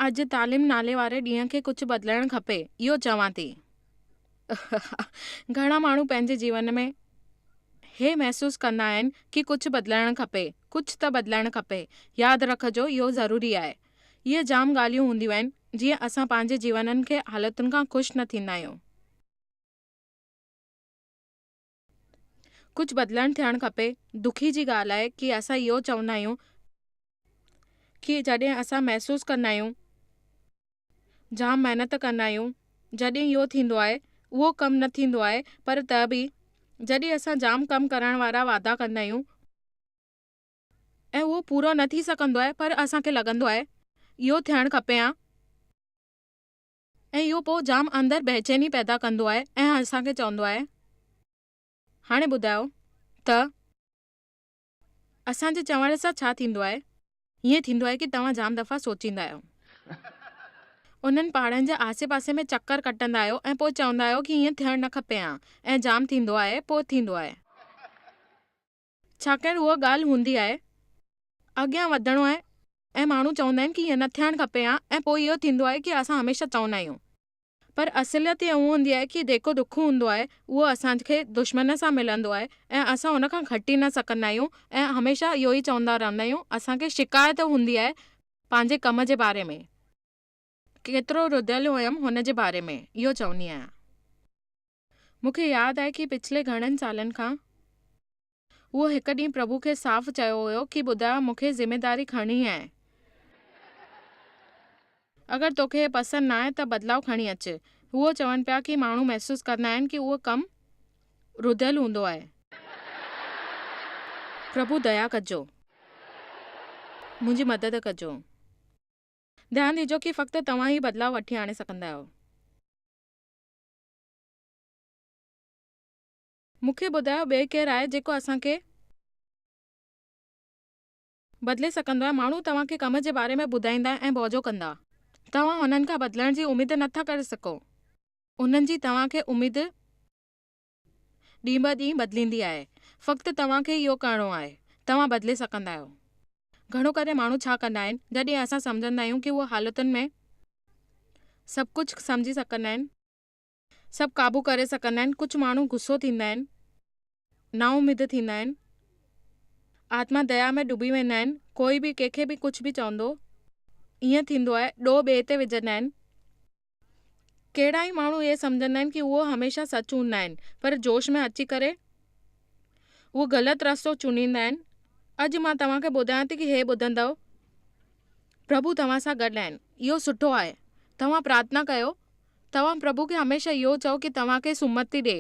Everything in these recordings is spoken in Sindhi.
اڄ تعليم نالي واري ڏينهن کي ڪجهه بدلائڻ کپي، اهو چوان ٿي. گهڻا ماڻهو پنهنجي جيون ۾ هي محسوس ڪندا آهن ڪي ڪجهه بدلائڻ کپي، ڪجهه ته بدلائڻ کپي. ياد رکجو اهو ضروري آهي. اهي جام ڳالهيون هونديون آهن جيئن اسان پنهنجي جيونن کي حالتن کان خوش نه ٿيندا آهيون. ڪجهه بدلڻ ٿيڻ کپي. دکي جي ڳالهه آهي ڪي اسان اهو چوندا آهيون ڪي جڏهن اسان محسوس ڪندا آهيون جام محنت ڪندا آهيون جڏهن اهو ٿيندو آهي اهو ڪم نه ٿيندو آهي پر ته به جڏهن اسان جام ڪم ڪرڻ وارا وعدا ڪندا آهيون ۽ اهو پورو نه ٿي سگهندو آهي پر اسان کي لڳندو آهي اهو ٿيڻ کپي ها ۽ اهو پوء جام اندر بيچيني پيدا ڪندو آهي ۽ اسان کي چوندو آهي هاڻي ٻڌايو ته اسان جي چوڻ سان ڇا ٿيندو آهي؟ ائين ٿيندو آهي ڪي توهان جام دفعا سوچيندا آهيو. انهن پهاڙن جي آسي پاسي ۾ چڪر ڪٽندا آهيو ۽ پوء چوندا آهيو ڪي ائين ٿيڻ نه کپي ها ۽ جام ٿيندو آهي پوء ٿيندو آهي. ڇاڪاڻ اها ڳالهه هوندي آهي اڳيان وڌڻو آهي ۽ ماڻهو چوندا آهن ڪي ائين نه ٿيڻ کپي ها ۽ پوء اهو ٿيندو آهي ڪي اسان هميشه چوندا آهيون. پر اصليت اها هوندي آهي ڪي جيڪو دک هوندو آهي اهو اسان کي دشمن سان ملندو آهي ۽ اسان ان کان کٽي نه سگهندا آهيون ۽ هميشه اهو ئي چوندا رهندا آهيون اسان کي شڪايت هوندي آهي پنهنجي ڪم جي باري ۾ ڪيترو رڌل هيم هن جي باري ۾ اهو چوندي آهيان. مون کي ياد آهي ڪي پڇلي گهڻن سالن کان اهو هڪ ڏينهن پرڀو کي صاف چيو هيو ڪي ٻڌاء مون کي ذميداري کڻڻي آهي. اگر توکي هي پسند ناهي ته بدلاء کڻي اچ. اهو چون پيا ڪي ماڻهو محسوس ڪندا آهن ڪي اهو ڪم رڌل هوندو آهي. پرڀو ديا ڪجو. منهنجي مدد ڪجو. ڌيان ڏجو ڪي فقط توهان ئي بدلاء وٺي آڻي سگهندا آهيو. مون کي ٻڌايو ٻئي ڪير آهي جيڪو اسان کي بدلي سگهندو آهي. ماڻهو توهان کي ڪم جي باري ۾ ٻڌائيندا ۽ بوجو ڪندا. توهان انهن کان بدلڻ جي اميد نه ٿا ڪري سگهو. انهن جي توهان کي اميد ڏينهن به ڏينهن بدليندي آهي. فقط توهان کي اهو ڪرڻو آهي. توهان بدلي سگهندا آهيو. گهڻو ڪري ماڻهو ڇا ڪندا آهن جڏهن اسان سمجهندا آهيون ڪي اهي حالتن ۾ سڀ ڪجهه سمجهي سگهندا آهن. سڀ قابو ڪري سگهندا آهن، ڪجهه ماڻهو غصو ٿيندا آهن، نااميد ٿيندا آهن، آتما ديا ۾ ڏبي ويندا آهن، ڪوئي به ڪنهن کي به ڪجهه به چوندو ائين ٿيندو آهي، ڏوهه ٻئي تي وجهندا آهن. ڪهڙا ئي ماڻهو اهي سمجهندا آهن ڪي اهو هميشه سچ هوندا آهن پر جوش ۾ اچي ڪري اهو غلط رستو چونيندا آهن. اڄ مان توهان کي ٻڌايان ٿي ڪي هي ٻڌندؤ پرڀو توهان سان گڏ آهن، اهو سٺو آهي، توهان پرارٿنا ڪيو توهان پرڀو کي هميشه اهو چئو ڪي توهان کي سمتي ڏي.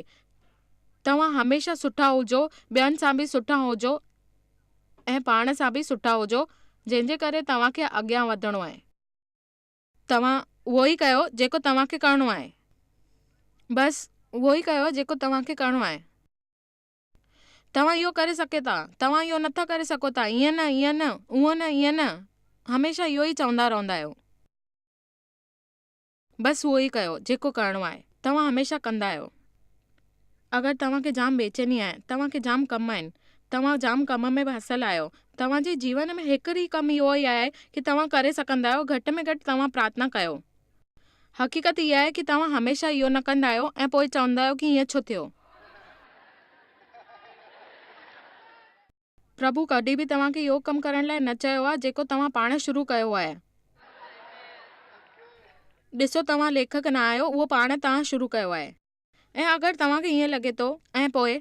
توهان هميشه سٺا هجو، ٻين سان به سٺا هجو ۽ پاڻ سان به سٺا هجو، جنهن جي ڪري توهان کي اڳيان وڌڻو آهي. توهان اهو ئي ڪيو جيڪو توهان کي ڪرڻو آهي. بس اهو ئي ڪيو جيڪو توهان کي ڪرڻو آهي. توهان اهو ڪري سگهي ٿا، توهان اهو نٿا ڪري سگهو ٿا، ائين نه، ائين نه، اونء نه، ائين نه، هميشه اهو ئي چوندا رهندا آهيو. بس اهو ئي ڪيو جيڪو ڪرڻو آهي. توهان هميشه ڪندا آهيو. اگر توهان کي جام بيچيني آهي، توهان کي جام ڪم آهن، توهان جام ڪم ۾ ڦاٿل آهيو، توهان جي جيون ۾ هڪ ئي ڪم اهو ئي آهي ڪي توهان ڪري سگهندا آهيو، گهٽ ۾ گهٽ توهان پرارٿنا ڪيو. حقيقت اها آهي ڪي توهان هميشه اهو نه ڪندا آهيو ۽ پوء چوندا آهيو ڪي ائين ڇو ٿيو. پرڀو ڪڏهن به توهان کي اهو ڪم ڪرڻ لاء نه چيو آهي جيڪو توهان پاڻ شروع ڪيو آهي. ڏسو توهان ليکڪ نه آهيو اهو پاڻ توهان شروع ڪيو آهي. ۽ اگر توهان کي ائين لڳي ٿو ۽ پوء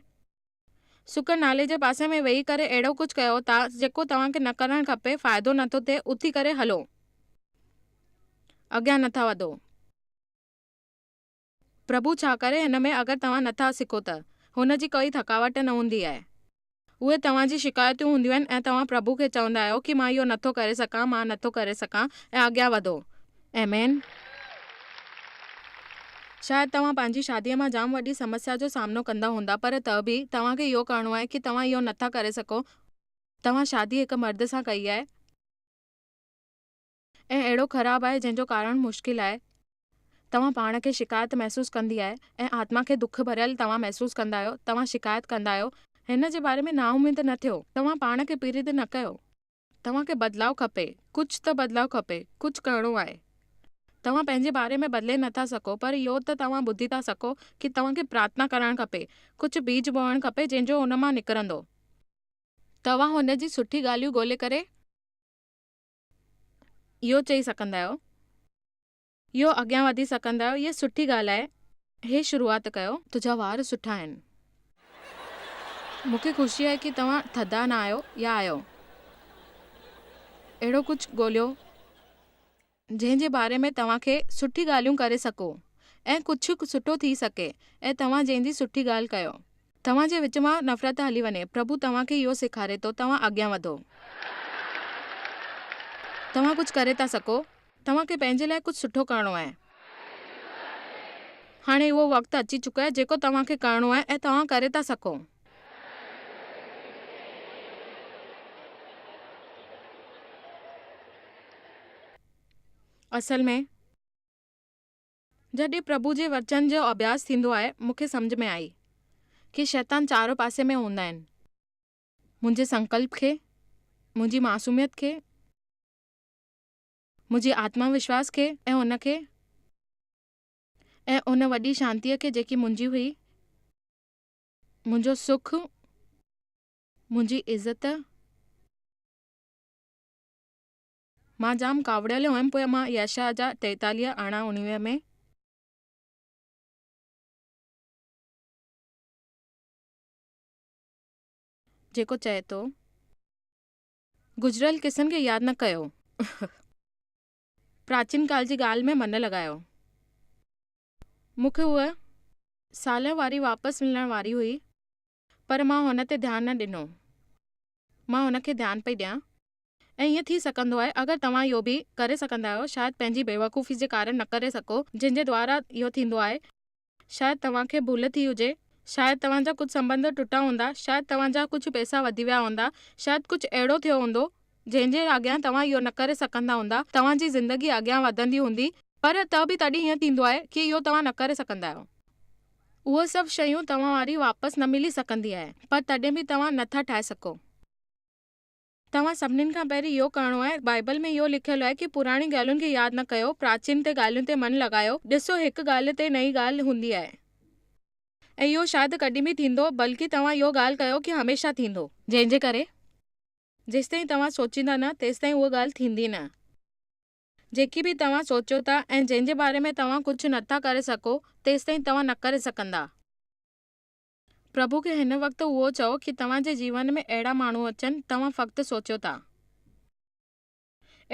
سڪ نالي جي پاسي ۾ ويهي ڪري اهڙو ڪجهه ڪيو ٿا جيڪو توهان کي نه ڪرڻ کپي فائدو نه ٿو ٿئي اٿي ڪري هلو اڳيان نه ٿا وڌو. پرڀو ڇا ڪري هن ۾ اگر توهان نه ٿا سکو ته؟ هن جي ڪوئي ٿڪاوٽ نه هوندي آهي. اهي توهان جي شڪايتون هونديون آهن ۽ توهان پرڀو کي چوندا آهيو ڪي مان اهو نه ٿو ڪري سگهان، مان نه ٿو ڪري سگهان ۽ اڳيان وڌو. آمين. شايد توهان پنهنجي شاديء مان جام وڏي سمسيا جو سامنو ڪندا هوندا پر ته به توهان کي اهو ڪرڻو آهي ڪي توهان اهو نه ٿا ڪري سگهو. توهان شادي هڪ مرد سان ڪئي آهي ۽ اهڙو خراب آهي جنهن جو ڪارڻ مشڪل آهي. توهان پاڻ کي شڪايت محسوس ڪندي آهي ۽ آتما کي دک ڀريل توهان محسوس ڪندا آهيو، توهان شڪايت ڪندا آهيو، هن جي باري ۾ نااميد نه ٿيو، توهان پاڻ کي پيڙت نه ڪيو. توهان کي بدلاء کپي، ڪجهه ته بدلاء کپي، ڪجهه ڪرڻو آهي. توهان پنهنجي باري ۾ بدلي نه ٿا سگهو، پر اهو ته توهان ٻڌي ٿا سگهو ڪي توهان کي پرارٿنا ڪرڻ کپي، ڪجهه بيج بوئڻ کپي جنهن جو ان مان نڪرندو. توهان هن جي سٺي ڳالهيون ڳولي ڪري اهو چئي سگهندا آهيو. اهو اڳيان وڌي سگهندا آهيو، هيء سٺي ڳالهه آهي، هي شروعات ڪيو. تنهنجا وار سٺا آهن. مون کي خوشي آهي ڪي توهان ٿڌا نه آهيو يا آهيو. اهڙو ڪجهه ڳوليو جنهن جي باري ۾ توهان کي سٺي ڳالهيون ڪري سگهو ۽ ڪجهه سٺو ٿي سگهي ۽ توهان جنهن جي سٺي ڳالهه ڪيو. توهان جي وچ مان نفرت هلي وڃي. پرڀو توهان کي اهو سيکاري ٿو، توهان اڳيان وڌو. توهان ڪجهه ڪري ٿا سگهو. توهان کي پنهنجي لاء ڪجهه سٺو ڪرڻو آهي. هاڻي اهو وقت اچي چڪو آهي جيڪو توهان کي ڪرڻو آهي ۽ توهان ڪري ٿا سگهو. اصل ۾. جڏهن پرڀو جي وچن جو اڀياس ٿيندو آهي، مون کي سمجهه ۾ آئي ڪي شيطان چارو پاسي ۾ هوندا آهن. منهنجي سنڪلپ کي، منهنجي معصوميت کي، منهنجي آتما وشواس کي ۽ ان کي ۽ ان وڏي شانتيء کي جيڪي منهنجي هئي، منهنجو سک، منهنجي عزت. مان جام ڪاوڙيل هيم پوء مان يشعيا جا 43 18 19 ۾. جيڪو چئي ٿو. گذريل قصن کي ياد نه ڪيو. پراچين ڪال جي ڳالهه ۾ من لڳايو. مون کي هوء سال واري واپس ملڻ واري هئي پر مان هن تي ڌيان نه ڏنو. مان هن کي ڌيان پئي ڏيان. ۽ ائين ٿي سگهندو آهي اگر توهان اهو به ڪري سگهندا آهيو شايد پنهنجي بيوقوفي جي ڪارڻ نه ڪري سگهو جنهن جي دوارا اهو ٿيندو آهي شايد توهان کي ڀل ٿي هجي شايد توهان جا ڪجهه سنٻنڌ ٽٽا هوندا شايد توهان جا ڪجهه پئسا وڌي ويا هوندا شايد ڪجهه اهڙو ٿيو هوندو جنهن جي اڳيان توهان اهو نه ڪري سگهندا هوندا توهان جي زندگي اڳيان وڌندي هوندي پر ته به تڏهن ائين ٿيندو آهي ڪي اهو توهان نه ڪري سگهندا آهيو. اهو سڀ شيون توهان واري واپس نه ملي سگهندي آهي پر تڏهن به توهان نه ٿا ٺاهي سگهو. توهان سڀنين کان پهرين اهو ڪرڻو آهي. بائيبل ۾ اهو لکيل آهي ڪي پراڻي ڳالهين کي ياد نه ڪيو، پراچين تي ڳالهين تي من لڳايو. ڏسو هڪ ڳالهه تي نئين ڳالهه هوندي آهي. ۽ اهو شايد ڪڏهن به ٿيندو، بلڪه توهان اهو ڳالهه ڪيو ڪي هميشه ٿيندو. جنهن جي ڪري جيستائين توهان سوچيندا نه تيستائين اها ڳالهه ٿيندي نه. جيڪي به توهان سوچيو ٿا ۽ جنهن جي باري ۾ توهان ڪجهه نه ٿا ڪري سگهو تيستائين توهان نه ڪري سگهندا. پرڀو کي هن وقت اهو چئو ڪي توهان جي جيون ۾ اهڙا ماڻهو اچن، توهان فقط سوچيو ٿا.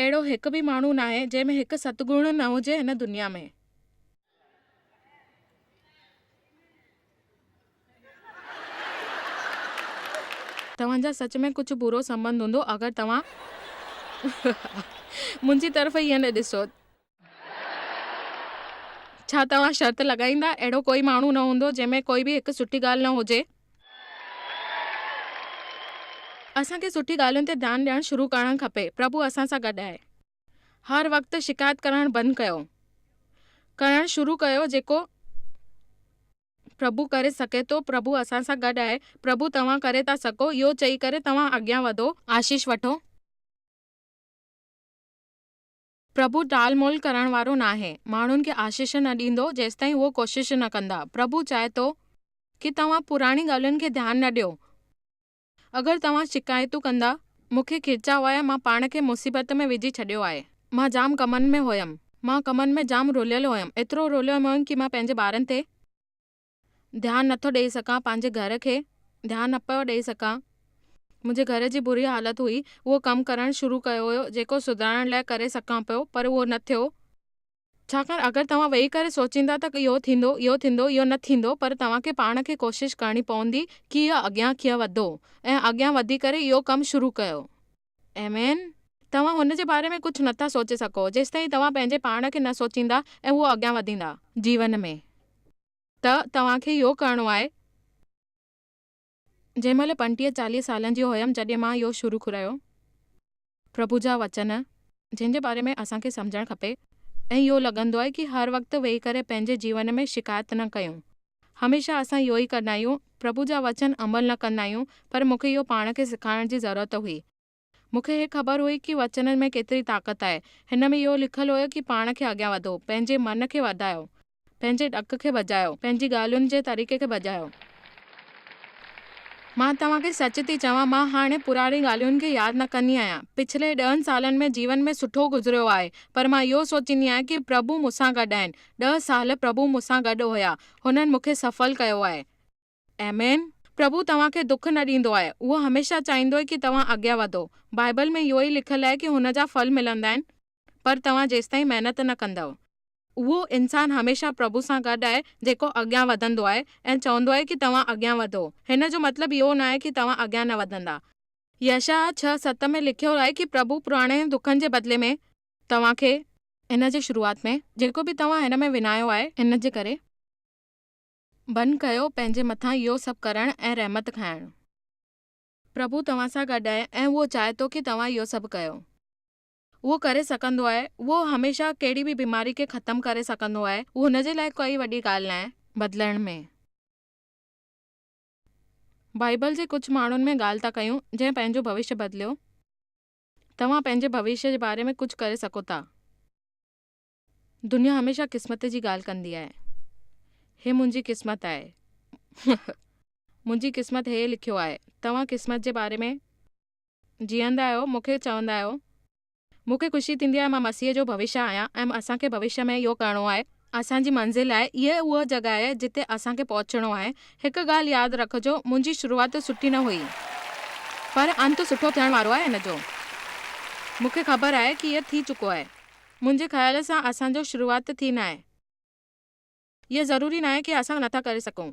اهڙو هڪ به ماڻهو ناهي جنهن ۾ هڪ ستگڻ نه هجي هن دنيا ۾. توهان جا سچ ۾ ڪجهه برو سنٻنڌ هوندو اگر توهان منهنجي طرف ائين نه ڏسو. ڇا توهان شرط لڳائيندا اهڙو ڪوئي ماڻهو نه هوندو جنهن ۾ ڪوئي به هڪ سٺي ڳالهه نه هجي؟ اسان کي سٺي ڳالهين تي ڌيان ڏيڻ شروع ڪرڻ کپي. پرڀو اسان سان گڏ آهي. هر وقت شڪايت ڪرڻ بند ڪيو. ڪرڻ شروع ڪيو جيڪو پرڀو ڪري سگهي ٿو. پرڀو اسان سان گڏ آهي. پرڀو توهان ڪري ٿا سگهو. اهو چئي ڪري توهان اڳيان وڌو. آشيش وٺو. پرڀو ٽال مول ڪرڻ وارو ناهي، ماڻهن کي آشيش نه ڏيندو جيستائين اهو ڪوشش نه ڪندا. پرڀو چاهي ٿو ڪي توهان پراڻي ڳالهين کي ڌيان نه ڏيو. اگر توهان شڪايتون ڪندا. مون کي کيچا هئا مان پاڻ کي مصيبت ۾ وجهي ڇڏيو آهي. مان جام ڪمن ۾ هيم. مان ڪمن ۾ جام رليل هيم. ايترو رليل هيم ڪي مان پنهنجي ٻارن تي. ڌيان نٿو ڏيئي سگهان پنهنجي گهر کي ڌيان نه پيو ڏيئي سگهان منهنجي گهر جي بري حالت هئي اهو ڪم ڪرڻ شروع ڪيو هيو جيڪو سڌارڻ لاء ڪري سگهان پيو پر اهو نه ٿيو ڇاڪاڻ اگر توهان ويهي ڪري سوچيندا ته اهو ٿيندو اهو ٿيندو اهو نه ٿيندو پر توهان کي پاڻ کي ڪوشش ڪرڻي پوندي ڪي اهو اڳيان ڪيئن وڌو ۽ اڳيان وڌي ڪري اهو ڪم شروع ڪيو. ايمين. توهان هن جي باري ۾ ڪجهه نٿا سوچي سگهو جيستائين توهان پنهنجي پاڻ کي نه سوچيندا ۽ اهو اڳيان وڌيندا. جيون ۾. ته توهان کي اهو ڪرڻو آهي. جنهن مهل 35 چاليهه سالن جي هيم جڏهن مان اهو شروع ڪيو. پرڀو جا وچن جنهن جي باري ۾ اسان کي سمجهڻ کپي ۽ اهو لڳندو آهي ڪي هر وقت ويهي ڪري پنهنجي جيون ۾ شڪايت نه ڪيون. هميشه اسان اهو ئي ڪندا آهيون، پرڀو جا وچن عمل نه ڪندا آهيون، پر مون کي اهو پاڻ کي سيکارڻ جي ضرورت هئي. مون کي هي خبر هئي ڪي وچنن ۾ ڪيتري طاقت آهي. هن ۾ اهو لکيل هيو ڪي پاڻ کي اڳيان وڌو، پنهنجي من کي وڌايو، پنهنجي ڏڪ کي ڀڄايو، پنهنجي ڳالهين جي طريقي کي ڀڄايو. مان توهان کي سچ ٿي چوان، مان هاڻي پراڻي ڳالهين کي ياد نه ڪندي آهيان. پڇلي ڏهن سالن ۾ جيون ۾ سٺو گذريو آهي، پر مان اهو سوچيندي آهيان ڪي پرڀو مون سان گڏ آهن. ڏهه سال پرڀو مون سان گڏ هيا. هنن مون کي سڦل ڪيو آهي. آمين. پرڀو توهان کي دک نه ڏيندو آهي. اهو هميشه چاهيندو آهي ڪي توهان اڳيان وڌو. بائيبل ۾ اهو ئي لکيل آهي ڪي هن جا ڦل ملندا آهن، پر توهان جيستائين محنت نه ڪندؤ. اهو انسان هميشه پرڀو سان گڏ آهي جيڪو اڳيان وڌندو آهي ۽ چوندو آهي ڪي توهان اڳيان وڌو. هن جو مطلب اهو ناهي ڪي توهان اڳيان نه وڌندا. يشعياه ڇهه ست ۾ لکيو آهي ڪي پرڀو پراڻي دکن جي بدلي ۾ توهان کي. هن جي شروعات ۾. جيڪو به توهان هن ۾ وڃايو آهي. هن جي ڪري. بند ڪيو پنهنجي مٿان اهو سڀ ڪرڻ ۽ رحمت کائڻ. پرڀو توهان سان گڏ آهي ۽ اهو چاهي ٿو ڪي توهان اهو سڀ ڪيو. اهو ڪري سگهندو آهي، اهو هميشه ڪهڙي به بيماري کي ختم ڪري سگهندو آهي، اهو هن جي لاء ڪائي وڏي ڳالهه ناهي. بدلڻ ۾. بائيبل جي ڪجهه ماڻهن ۾ ڳالهه ٿا ڪيون جنهن پنهنجو ڀوشيه بدليو. توهان پنهنجي ڀوشيه جي باري ۾ ڪجهه ڪري سگهو ٿا. دنيا هميشه قسمت جي ڳالهه ڪندي آهي. هي منهنجي قسمت آهي. منهنجي قسمت هي لکيو آهي. توهان قسمت جي باري ۾. جيئندا آهيو، مون کي چوندا آهيو. مون کي خوشي ٿيندي آهي، مان مسيح جو ڀوشيه آهيان ۽ اسان کي ڀوشيه ۾ اهو ڪرڻو آهي. اسان جي منزل آهي، هيء اها جڳهه آهي جتي اسان کي پهچڻو آهي. هڪ ڳالهه ياد رکجو، منهنجي شروعات سٺي نه هئي. پر انت سٺو ٿيڻ وارو آهي هن جو. مون کي خبر آهي ڪي اهو ٿي چڪو آهي. منهنجي خيال سان اسان جو شروعات ٿي ناهي. اهو ضروري ناهي ڪي اسان نٿا ڪري سگهون.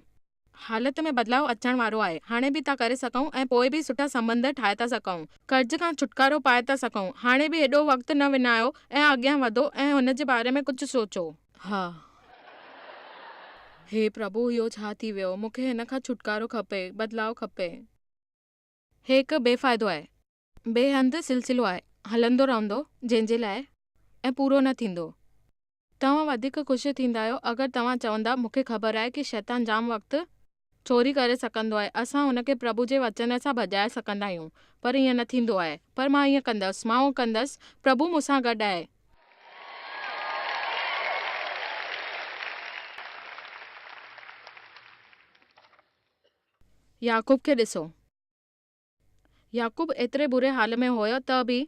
حالت ۾ بدلاء اچڻ وارو آهي. هاڻي به ٿا ڪري سگهون ۽ پوء به سٺا سنٻنڌ ٺاهي ٿا سگهون. قرض کان ڇوٽڪارو پائي ٿا سگهون. هاڻي به هيڏو وقت نه وڃايو ۽ اڳيان وڌو ۽ هن جي باري ۾ ڪجهه سوچو. ها. هي پرڀو اهو ڇا ٿي ويو؟ مون کي هن کان ڇوٽڪارو کپي. بدلاء کپي. هي هڪ بي فائدو آهي. بي انت سلسلو آهي، هلندو رهندو، جنهن جي لاء ۽ پورو نه ٿيندو. توهان وڌيڪ خوش ٿيندا آهيو اگر توهان چوندا، مون کي خبر آهي ڪي شيطان جام وقت چوري ڪري سگهندو آهي، اسان هن کي پرڀو جي وچن سان ڀڄائي سگهندا آهيون، پر ائين نه ٿيندو آهي. پر مان ائين ڪندس، مان اهو ڪندس، پرڀو مون سان گڏ آهي. يعقوب کي ڏسو. يعقوب ايتري بري حال ۾ هيو ته به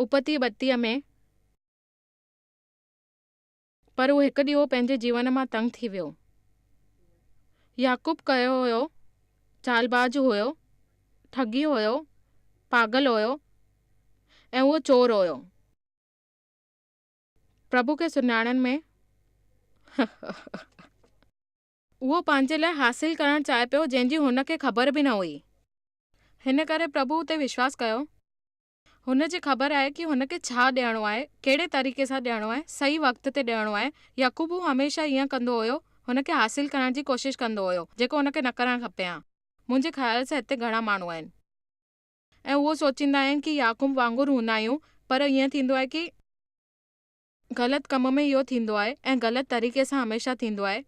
اپتي ٻتيء ۾. پر هو هڪ ڏينهن پنهنجي جيون مان تنگ ٿي ويو. يعقوب ڪيو هيو، چالباز هيو، ٺڳي هيو، پاڳل هيو ۽ هو چور هيو. پرڀو کي سڃاڻڻ ۾. اهو پنهنجي لاء حاصل ڪرڻ چاهي پيو جنهن جي هن کي خبر به نه هئي. هن ڪري پرڀو تي وشواس ڪيو. هن جي خبر آهي ڪي هن کي ڇا ڏيڻو آهي، ڪهڙي طريقي سان ڏيڻو آهي، صحيح وقت تي ڏيڻو آهي. يعقوب هميشه ائين ڪندو هيو، هن کي حاصل ڪرڻ جي ڪوشش ڪندو هيو، جيڪو هن کي نه ڪرڻ کپي ها. منهنجي خيال سان هتي گهڻا ماڻهو آهن ۽ اهو سوچيندا آهن ڪي يعقوب وانگر هوندا آهيون پر ائين ٿيندو آهي ڪي. غلط ڪم ۾ اهو ٿيندو آهي ۽ غلط طريقي سان هميشه ٿيندو آهي.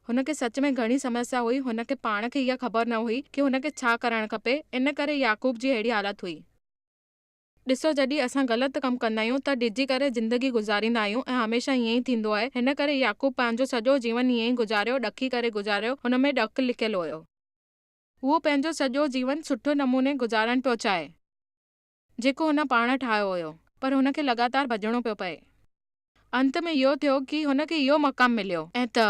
هن کي سچ ۾ گهڻي سمسيا هئي، هن کي پاڻ کي اها خبر نه هئي ڪي هن کي ڇا ڪرڻ کپي، ان ڪري يعقوب جي اهڙي حالت هئي. ڏسو جڏهن اسان غلط ڪم ڪندا آهيون ته ڊڄي ڪري زندگي گذاريندا آهيون ۽ هميشه ائين ئي ٿيندو آهي، هن ڪري يعقوب پنهنجو سڄو جيون ائين ئي گذاريو، ڏکي ڪري گذاريو، هن ۾ ڏک لڪيل هيو. هو پنهنجو سڄو جيون سٺو نموني گذارڻ پيو چاهي. جيڪو هن پاڻ ٺاهيو هيو، پر هن کي لڳاتار ڀڄڻو پيو پئي. انت ۾ اهو ٿيو ڪي هن کي اهو مقام مليو ۽ ته.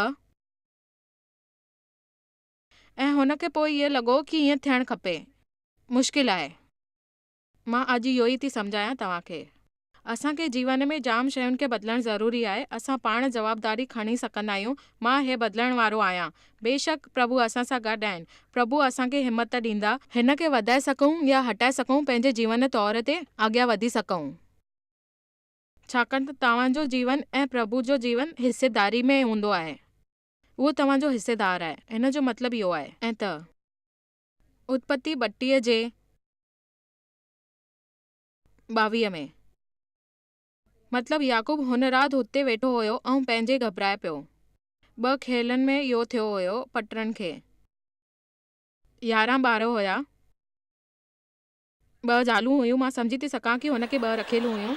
۽ هن کي پوء اهو لڳو ڪي ائين ٿيڻ کپي. مشڪل آهي. مان اڄ اهو ئي ٿي سمجهايان توهان کي. اسان کي جيون ۾ جام شين کي بدلڻ ضروري آهي، اسان پاڻ جوابداري کڻي سگهندا آهيون، مان هي بدلڻ وارو آهيان. بيشڪ پرڀو اسان سان گڏ آهن، پرڀو اسان کي همت ڏيندا. هن کي وڌائي سگهون يا هٽائي سگهون پنهنجي جيون طور تي اڳيان وڌي سگهون. ڇاڪاڻ ته توهان جو جيون ۽ پرڀو جو جيون حصيداري ۾ هوندو آهي. اهو توهان جو حصيدار آهي. هن جو مطلب اهو آهي. ۽ ته. اتپتي 32 جي. 22 ۾. مطلب يعقوب هن رات هتي ويٺو هيو ۽ پنهنجي گهٻرائي پيو. ٻه کيلن ۾ اهو ٿيو هيو پٽرن کي. 11 ٻار هيا. ٻه زالون هيون، مان سمجهي ٿي سگهان ڪي هن کي ٻه رکيل هيون.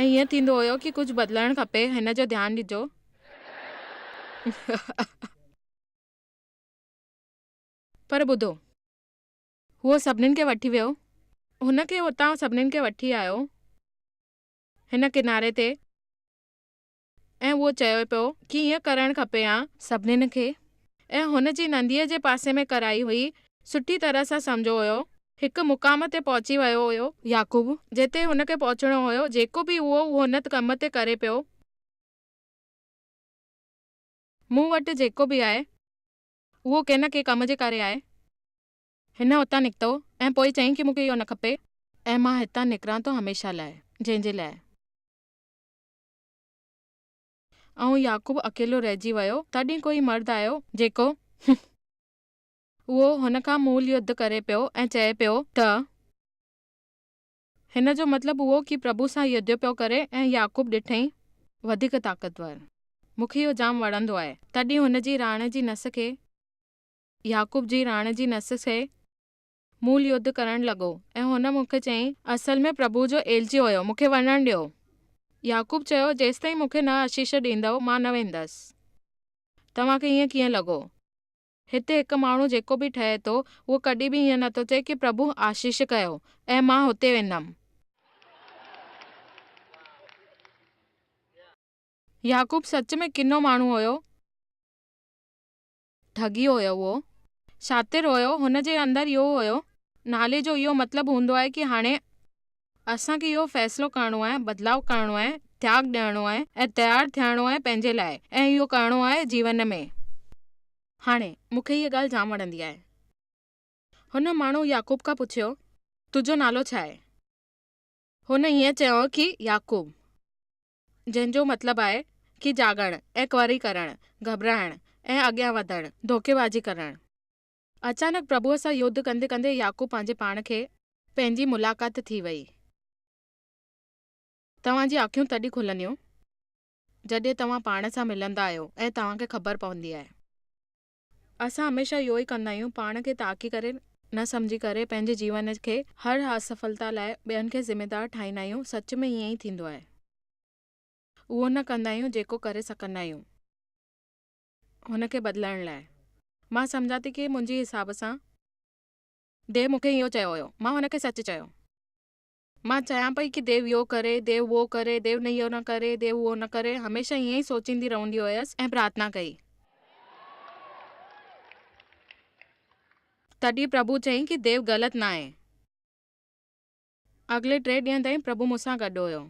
۽ ائين ٿيندو هيو ڪي ڪجهه بدلڻ کپي، هن جو ڌيان ڏجو. پر ٻڌو، هو سڀنين کي وٺي ويو. هن کي اتان سڀنين کي وٺي آيو، هن ڪناري تي. ۽ اهو چيو پيو ڪي ائين ڪرڻ کپي ها. سڀنين کي ۽ هن جي نديء جي پاسي ۾ ڪرائي هئي، سٺي طرح سان سمجهيو هيو. هڪ مقام تي پهچي ويو هيو يعقوب، جتي هن کي پهچڻو هيو، جيڪو به اهو هو هن ڪم تي ڪري پيو. مون وٽ جيڪو به آهي، اهو ڪنهن نه ڪنهن ڪم جي ڪري آهي. هن اتان نڪتو ۽ پوء چيائين ڪي مون کي اهو نه کپي. ۽ مان هتان نڪران ٿو هميشه لاء، جنهن جي لاء. ۽ يعقوب اڪيلو رهجي ويو. تڏهن ڪوئي مرد آيو، جيڪو اهو هن کان مول يڌ ڪري پيو ۽ چئي پيو ته. هن جو مطلب اهو ڪي پرڀو سان يڌ پيو ڪري ۽ يعقوب ڏٺئين. وڌيڪ طاقتور. مون کي اهو جام وڻندو آهي. تڏهن هن جي راڻ جي نس کي. يعقوب جي راڻ جي نس کي. مول يڌ ڪرڻ لڳو ۽ هن مون کي چيائين، اصل ۾ پرڀو جو ايلچي هيو، مون کي وڃڻ ڏيو. يعقوب چيو، جيستائين مون کي نه آشيش ڏيندؤ، مان نه ويندس. توهان کي ائين ڪيئن لڳو؟ هتي هڪ ماڻهو جيڪو به ٺهي ٿو، اهو ڪڏهن به ائين نه ٿو چئي ڪي پرڀو آشيش ڪيو ۽ مان هتي ويندم. يعقوب سچ ۾ ڪنو ماڻهو هيو. ٺڳي هيو اهو شاطر هيو هن جي اندر اهو هيو. نالي جو اهو مطلب هوندو آهي ڪي هاڻي اسان کي اهو فيصلو ڪرڻو آهي بدلاء ڪرڻو آهي تياڳ ڏيڻو آهي ۽ تيار ٿيڻو آهي پنهنجي لاء ۽ اهو ڪرڻو آهي جيون ۾. هاڻي مون کي هيء ڳالهه جام وڻندي آهي. هن ماڻهو يعقوب کان پڇيو تنهنجو نالو ڇا آهي؟ هن ائين چيو ڪي يعقوب. جنهن جو مطلب آهي ڪي جاڳڻ ۽ ڪوري ڪرڻ، گهٻرائڻ ۽ اڳيان وڌڻ، ڌوڪيبازي ڪرڻ. اچانڪ پرڀوء سان يڌ ڪندي ڪندي يعقوب پنهنجي پاڻ کي. پنهنجي ملاقات ٿي وئي. توهان جي اکيون تڏهن کلنديون، جڏهن توهان پاڻ سان ملندا آهيو ۽ توهان کي خبر پوندي آهي. اسان هميشه اهو ئي ڪندا آهيون، پاڻ کي تاڪي ڪري نه سمجهي ڪري پنهنجي جيون کي هر اسڦلتا لاء ٻين کي ذميدار ٺاهيندا آهيون، سچ ۾ ائين ئي ٿيندو آهي. اهو نه ڪندا آهيون جيڪو ڪري سگهندا آهيون هن کي بدلائڻ لاء. مان سمجهان ٿي ڪي منهنجي حساب سان. ديو مون کي اهو چيو هيو. مان هن کي سچ چيو. مان چيان پئي ڪي ديو اهو ڪري، ديو اهو ڪري، ديو نه اهو نه ڪري، ديو اهو نه ڪري، هميشه ائين ئي سوچيندي رهندي هيس ۽ پرارٿنا ڪئي. تڏهن پرڀو چيائين ڪي ديو غلط ناهي. اڳلي ٽي ڏينهن تائين پرڀو مون سان گڏ هيو.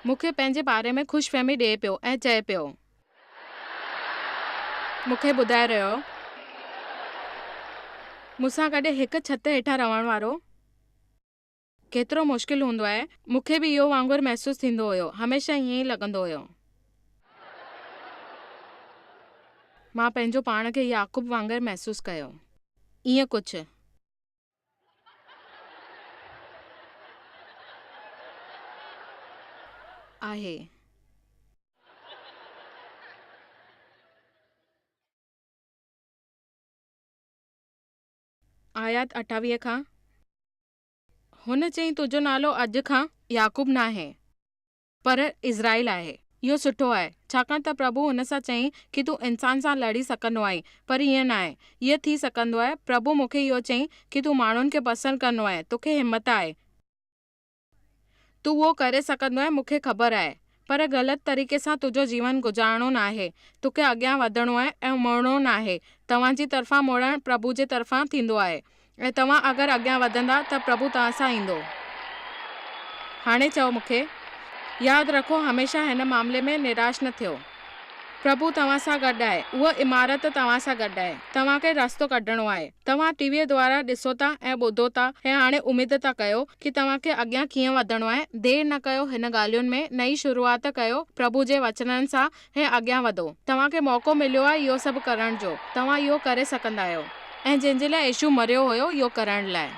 مون کي پنهنجي باري ۾ خوش فهمي ڏئي پيو ۽ چئي پيو. مون کي ٻڌائي رهيو هو. مون سان گڏ هڪ ڇت هيٺان رهڻ وارو ڪيترو مشڪل هوندو آهي. مون کي به اهو وانگر محسوس ٿيندو هيو. هميشه ائين ئي لڳندو هيو. مان پنهنجو پاڻ کي يعقوب وانگر محسوس ڪيو. ائين ڪجهه. آهي. آيات 28 کان، هن چيائين تنهنجو نالو اڄ کان يعقوب ناهي، پر اسرائيل آهي. اهو سٺو آهي، ڇاڪاڻ ته پرڀو هن سان چيائين ڪي تون انسان سان لڙي سگهندو آهين، پر ائين ناهي. اهو ٿي سگهندو آهي. پرڀو مون کي اهو چيائين ڪي تون ماڻهن کي پسند ڪندو آهين، توکي همت آهي. تون اهو ڪري سگهندو آهين، مون کي خبر آهي. پر غلط طريقي سان تنهنجو جيون گذارڻو ناهي. توکي اڳيان وڌڻو آهي ۽ مڙڻو ناهي. توهان جي طرفان مڙڻ پرڀو جي طرفان ٿيندو آهي. ۽ توهان اگر اڳيان وڌندا ته پرڀو توهان سان ايندو. هاڻي چئو مون کي. ياد رکو هميشه هن معاملي ۾ نراش نه ٿيو. پرڀو توهان سان گڏ آهي. اها عمارت توهان سان گڏ آهي. توهان کي رستو ڪڍڻو آهي. توهان ٽي ويء دوارا ڏسو ٿا ۽ ٻڌو ٿا ۽ هاڻي اميد ٿا ڪيو ڪي توهان کي اڳيان ڪيئن وڌڻو آهي. دير نه ڪيو هن ڳالهين ۾ نئين شروعات ڪيو پرڀو جي وچنن سان ۽ اڳيان وڌو. توهان کي موقعو مليو آهي اهو سڀ ڪرڻ جو. توهان اهو ڪري سگهندا آهيو. ۽ جنهن جي لاء يسوع مريو هيو اهو ڪرڻ لاء.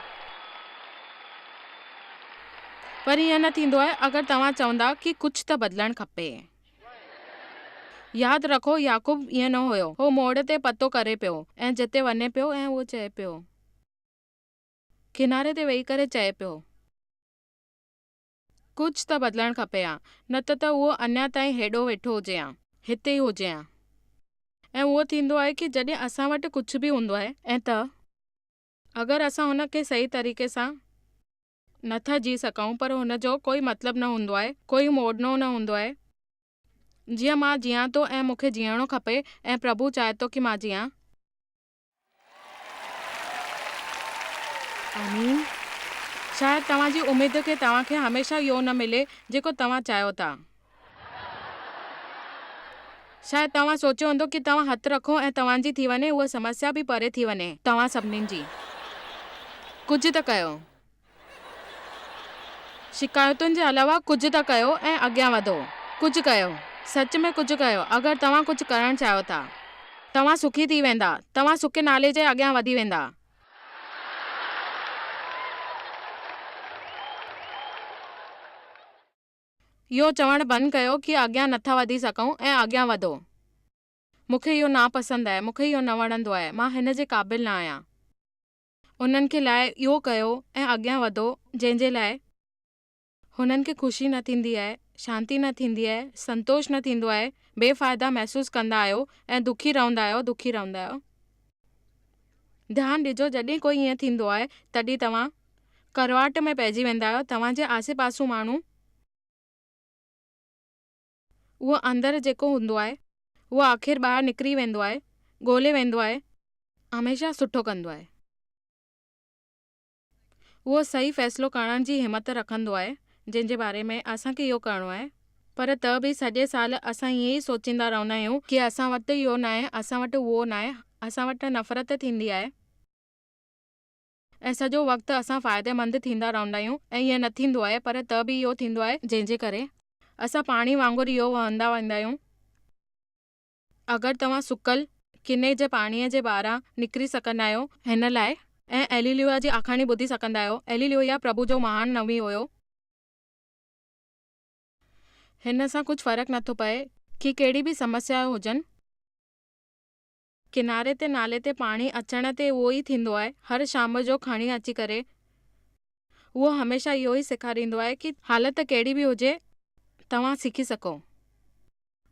پر ائين نه ٿيندو آهي اگر توهان چوندا ڪي ڪجهه ته بدلڻ کپي. ياد رکو يعقوب ائين نه هيو. هو موڙ تي پتو ڪري پيو ۽ جتي وڃي پيو ۽ اهو چئي پيو. ڪناري تي ويهي ڪري چئي پيو. ڪجهه ته بدلڻ کپي ها، نه ته ته اهو اڃا تائين هيڏو ويٺو هجي ها، هتي ئي هجي ها. ۽ اهو ٿيندو آهي ڪي جڏهن اسان وٽ ڪجهه به هوندو آهي ۽ ته اگر اسان هن کي صحيح طريقي سان نه ٿا جي سگهون پر هن جو ڪوئي مطلب نه هوندو آهي، ڪوئي موڙنو نه هوندو آهي. جيئن مان جيئان ٿو ۽ مون کي جيئڻو کپي ۽ پرڀو چاهي ٿو ڪي مان جيئان. آمين. شايد توهان جي اميد کي توهان کي هميشه اهو نه ملي جيڪو توهان چاهيو ٿا. شايد توهان سوچيو هوندو ڪي توهان هٿ رکو ۽ توهان جي ٿي وڃي اها سمسيا به پري ٿي وڃي توهان سڀني جي. ڪجهه ته ڪيو. شڪايتن جي علاوه ڪجهه ته ڪيو ۽ اڳيان وڌو. ڪجهه ڪيو. سچ ۾ ڪجهه ڪيو. اگر توهان ڪجهه ڪرڻ چاهيو ٿا. توهان سکي ٿي ويندا. توهان سڪي نالي جي اڳيان وڌي ويندا. اهو چوڻ بند ڪيو ڪي اڳيان نٿا وڌي سگهون ۽ اڳيان وڌو. مون کي اهو ناپسند آهي. مون کي اهو نه وڻندو آهي. مان هن جي قابل نه آهيان. انهن کي لاء اهو ڪيو ۽ اڳيان وڌو جنهن جي لاء هنن کي خوشي نه ٿيندي آهي، شانتي نه ٿيندي آهي، سنتوش نه ٿيندو آهي، بي فائدا محسوس ڪندا آهيو ۽ دکي رهندا آهيو، دکي رهندا آهيو. ڌيان ڏجو جڏهن ڪوئي ائين ٿيندو آهي تڏهن توهان ڪرواٽ ۾ پئجي ويندا آهيو، توهان جي آسي پاسو ماڻهو اهو اندر جيڪو هوندو آهي، اهو آخر ٻاهر نڪري ويندو آهي، ڳولي ويندو آهي، هميشه سٺو ڪندو آهي. اهو صحيح فيصلو ڪرڻ جي همت رکندو آهي، جنهن جي باري ۾ اسان کي اهو ڪرڻو آهي. پر ته به سڄي سال اسان ائين ئي سوچيندا رهندا آهيون ڪي اسان وٽ اهو ناهي، اسان وٽ اهو ناهي، اسان وٽ نفرت ٿيندي آهي. ۽ سڄو وقت اسان فائديمند ٿيندا رهندا آهيون ۽ ائين نه ٿيندو آهي پر ته به اهو ٿيندو آهي جنهن جي ڪري اسان پاڻي وانگر اهو وهندا ويندا آهيون. اگر توهان سڪل ڪني جي پاڻيء جي ٻاهران نڪري سگهندا آهيو هن لاء ۽ ايليليويا جي آکاڻي ٻڌي سگهندا آهيو. ايليليويا پرڀو جو مهان نبي هيو. هن سان ڪجهه فرق نٿو پئي ڪي ڪهڙي به سمسيا هجن. ڪناري تي نالي تي پاڻي اچڻ تي اهو ئي ٿيندو آهي، هر شام جو کڻي اچي ڪري اهو هميشه اهو ئي سيکاريندو آهي ڪي حالت ڪهڙي به هجي توهان سکي سگهو.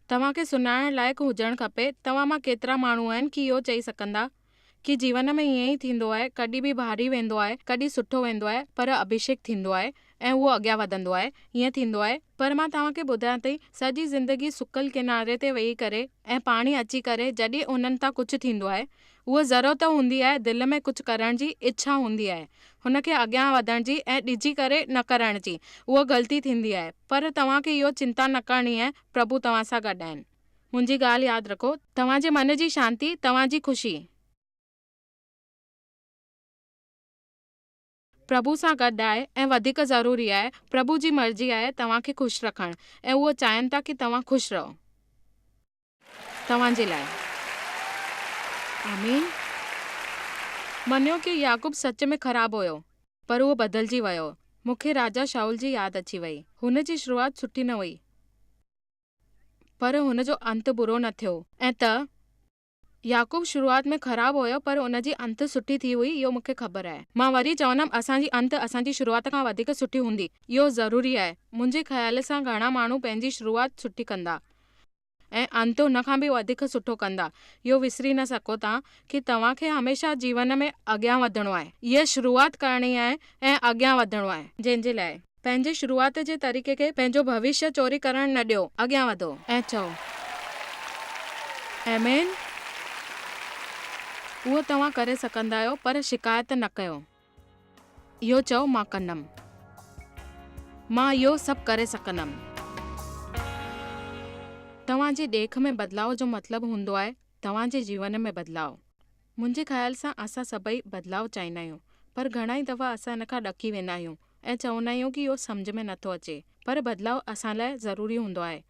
توهان کي سڃاڻڻ لائق هجڻ کپي، توهان مان ڪيترا ماڻهو آهن ڪي اهو چئي سگهندا ڪي جيون ۾ ائين ئي ٿيندو آهي، ڪڏهن به ڀاري ويندو آهي، ڪڏهن سٺو ويندو آهي پر اڀيشيڪ ٿيندو آهي ۽ اهو اڳيان وڌندو آهي، ائين ٿيندو آهي. پر مان توهان کي ٻڌايان ٿي سڄي زندگي سڪل ڪناري تي ويهي ڪري ۽ پاڻي اچي ڪري جڏهن انهن تان ڪجهه ٿيندو آهي اها ضرورت هوندي آهي دل ۾ ڪجهه ڪرڻ جي اڇا هوندي آهي هن کي اڳيان وڌڻ جي ۽ ڏجي ڪري نه ڪرڻ جي اها غلطي ٿيندي آهي پر توهان کي اهو چنتا نه ڪرڻي آهي پرڀو توهان سان گڏ آهن منهنجي ڳالهه ياد رکو توهان جي من جي شانتي توهان جي خوشي. پرڀو سان گڏ آهي ۽ وڌيڪ ضروري آهي پرڀو جي مرضي آهي توهان کي خوش رکڻ ۽ اهو چاهين ٿا ڪي توهان خوش رهو توهان جي لاء. آمين. مڃيو ڪي يعقوب سچ ۾ خراب هيو پر اهو بدلجي ويو. مون کي راجا شائول جي ياد اچي وئي. هن جي شروعات سٺي نه هئي پر هن جو انت برو نه ٿيو ۽ ته يعقوب شروعات ۾ خراب هيو پر ان جي انت سٺي ٿي هئي اهو مون کي خبر آهي. مان وري چوندم اسان جي انت اسان جي شروعات کان وڌيڪ سٺي هوندي. اهو ضروري آهي. منهنجي خيال سان گهڻا ماڻهو پنهنجي شروعات سٺي ڪندا ۽ انت ان کان به وڌيڪ سٺو ڪندا. اهو وسري نه سگهو ٿا ڪي توهان کي هميشه جيون ۾ اڳيان وڌڻو آهي. اها شروعات ڪرڻي آهي ۽ اڳيان وڌڻو آهي. جنهن جي لاء پنهنجي شروعات جي طريقي کي پنهنجو ڀوشيه چوري ڪرڻ نه ڏيو. اڳيان وڌو. ۽ چئو، آمين. اهو توهان ڪري سگهندا آهيو، پر شڪايت نه ڪيو. اهو چئو، مان ڪندم. مان اهو سڀ ڪري سگهندم. توهان جي ڏيک ۾ بدلاء جو مطلب هوندو آهي توهان جي جيون ۾ بدلاء. منهنجي خيال سان اسان سڀئي بدلاء چاهيندا آهيون، پر گهڻا ئي دفعا اسان ان کان ڏڪي ويندا آهيون ۽ چوندا آهيون ڪي اهو سمجهه ۾ نٿو اچي، پر بدلاء اسان لاء ضروري هوندو آهي.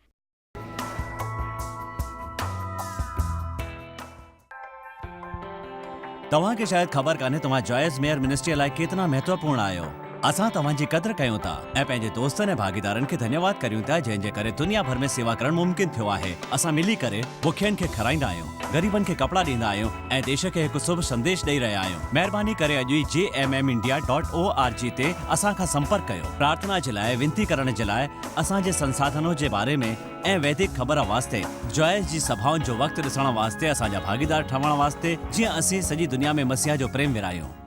توهان کي شايد خبر ڪانهي توهان جوائس ميئر منسٽريء لاء ڪيتنا مهتوپورڻ آهيو. اسان توهان جي قدر ڪيون ٿا ۽ پنهنجي دوستن ۽ ڀاڳيدارن کي ڌنيواد ڪريون ٿا جنهن جي ڪري دنيا ڀر ۾ سيوا ڪرڻ ممڪن ٿيو آهي. اسان ملي ڪري بکين کي کارائيندا آهيون، غريبن کي ڪپڙا ڏيندا آهيون ۽ ديش کي هڪ شڀ سنديش ڏئي رهيا آهيون. مهرباني ڪري اڄ ئي جي M M India dot O R G تي اسان کان سمپرڪ ڪيو. پرارٿنا جي لاء وينتي ڪرڻ جي لاء اسان جي سنساڌنو جي باري ۾ ۽ ويدڪ خبر واسطي جوائس جي سڀائن جو وقت ڏسڻ واسطي اسان جا ڀاڳيدار ٺهڻ واسطي جيئن اسين سڄي دنيا ۾ مسيح جو پريم ورهايون.